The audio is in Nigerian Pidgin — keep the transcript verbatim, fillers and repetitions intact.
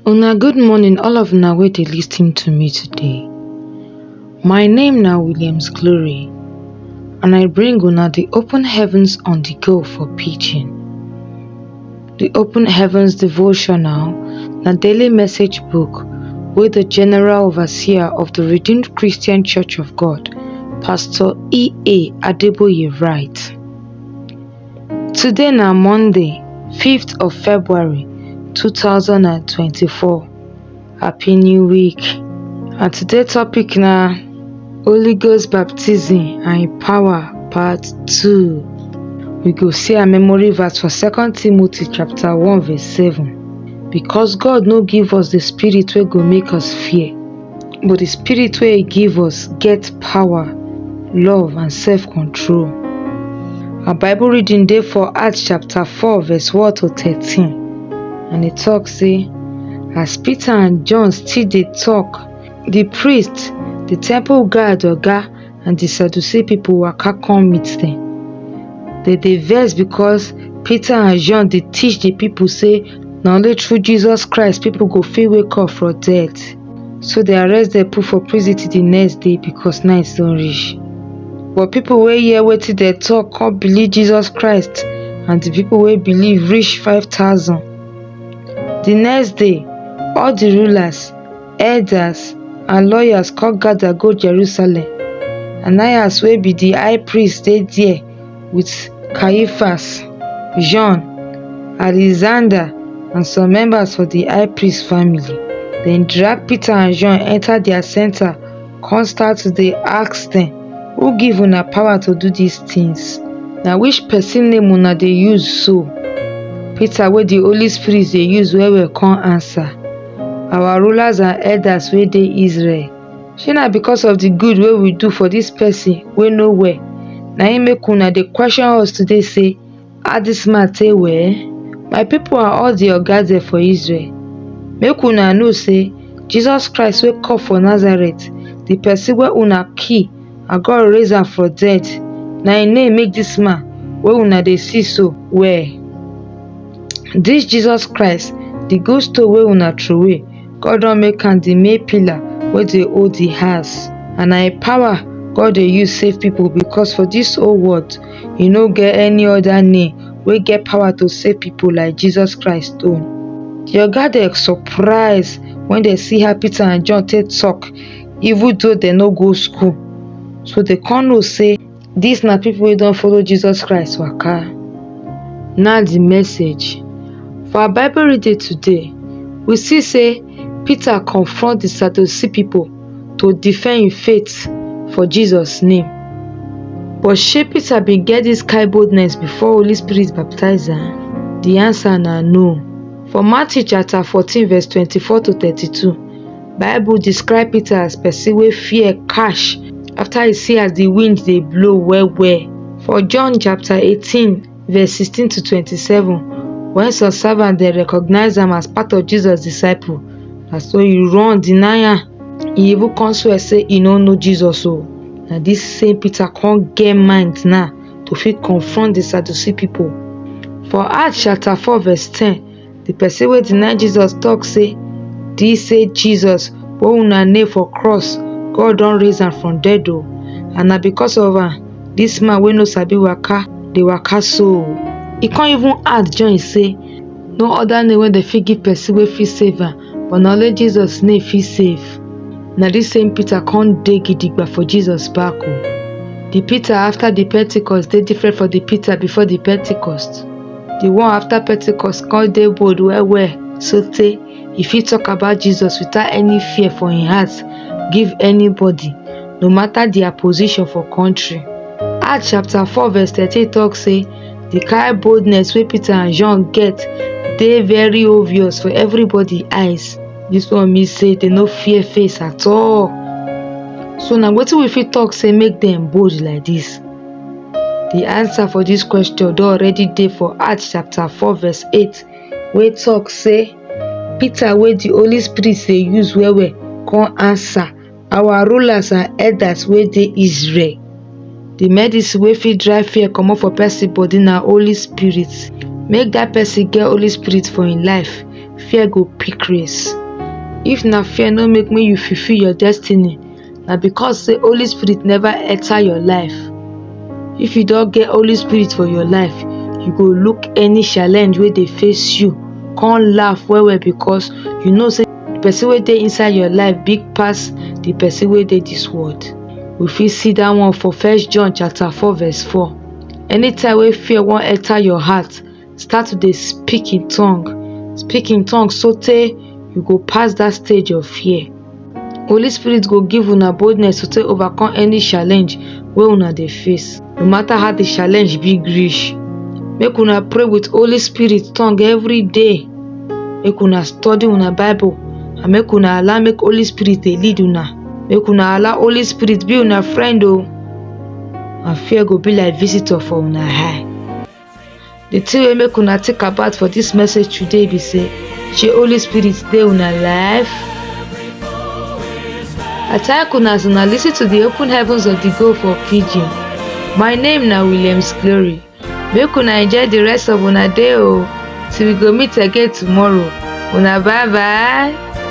Una good morning, all of una wey dey listen to me today. My name na Williams Glory, and I bring una the Open Heavens on the Go for Pidgin. The Open Heavens devotional na daily message book wey the General Overseer of the Redeemed Christian Church of God, Pastor E A Adeboye, write. Today na Monday, fifth of February, two thousand and twenty-four. Happy New Week. And today topic na Holy Ghost Baptism and Im Power, Part two. We go see our memory verse for Second Timothy chapter one verse seven. Because God no give us the spirit wey go make us fear, but the spirit wey He give us get power, love, and self-control. Our Bible reading dey for Acts chapter four verse one to thirteen, and e talk say, as Peter and John still dey talk, the priest, the temple guard oga, and the Sadducee people waka come meet dem. Dem dey vex because Peter and John dey teach the people say na only through Jesus Christ people go fit wake up from death. So dem arrest dem put for prison till the next day because night don reach. But people wey hear wetin dem talk come believe Jesus Christ, and the people wey believe reach five thousand. The next day, all the rulers, elders, and lawyers come gather go Jerusalem. Ananias wey be the high priest dey there with Caiaphas, John, Alexander, and some members for the high priest family. Dem drag Peter and John enter their center, come start to dey ask dem, who give una power to do these things? Na which person name una dey use so? Peter wey the Holy Spirit dey use well well come answer, our rulers and elders wey dey Israel, shey na because of the good wey we do for this person wey no well na im make una dey question us today say, how this man take well? My people and all the ogas dem for Israel, make una know say Jesus Christ wey come for Nazareth, the person wey una kill and God raise am from dead, na im name make this man wey una dey see so well. This Jesus Christ, the good stone wey una throway, God don make am the main pillar wey dey hold the house. And na im power God dey use save people, because for this whole world, e no get any other name wey get power to save people like Jesus Christ own. The oga dem surprise when dem see how Peter and John take talk, even though dem no go school. So dem come know say these na people wey don follow Jesus Christ waka. Now the message. For our Bible reading today, we see say Peter confront the Sadducee people to defend im faith for Jesus name. But shey Peter bin get this kind boldness before Holy Spirit baptize am? The answer na no. For Matthew chapter fourteen verse twenty-four to thirty-two, Bible describe Peter as person wey fear catch after e see as the wind dey blow well well. For John chapter eighteen verse sixteen to twenty-seven, when some servants dem recognize am as part of Jesus disciple, na so e run deny am. E even come swear say e no know Jesus o. Na this same Peter come get mind now to fit confront the Sadducee people. For Acts chapter four verse ten, the person wey deny Jesus talk say, this say Jesus wey una nail for cross, God don raise am from dead o, and na because of am this man wey no sabi waka dey waka so o. E come even add join say, no other name wey dem fit give person wey fit save am, but na only Jesus name fit save. Na this same Peter come dey gidigba for Jesus back o. The Peter after the Pentecost dey different from the Peter before the Pentecost. The one after Pentecost come dey bold well well, so tey e fit talk about Jesus without any fear for im heart give anybody, no matter their position for country. Acts chapter four verse thirteen talk say, the kind boldness wey Peter and John get dey very obvious for everybody eyes. This one mean say dem no fear face at all. So na wetin we fit talk say make dem bold like this? The answer for this question don already dey for Acts chapter four verse eight, wey talk say, Peter wey the Holy Spirit dey use well well come answer, our rulers and elders wey dey Israel. The medicine wey fit drive fear comot for person body na Holy Spirit. Make that person get Holy Spirit for im life, Fear go pick race. If na fear no make me you fulfill your destiny, na because say Holy Spirit never enter your life. If you don get Holy Spirit for your life, you go look any challenge wey dey face you, come laugh well well, because you know say the person wey dey inside your life big pass the person wey dey this world. We fit see that one for First John chapter four verse four. Anytime wey fear wan enter your heart, start to dey speak in tongue. Speak in tongue so tey you go pass that stage of fear. Holy Spirit go give una boldness to take overcome any challenge wey una dey face, no matter how the challenge big reach. Make una pray with Holy Spirit tongue every day. Make una study una Bible, and make una allow make Holy Spirit dey lead una. Make una allow Holy Spirit be una friend o, and fear go be like visitor for una eye. The thing wey make una think about for this message today be say, shey Holy Spirit dey una life? I thank una as una listen to the Open Heavens of the Go for Pidgin. My name na Williams Glory. Make una enjoy the rest of una day o. Till we go meet again tomorrow. Una bye bye.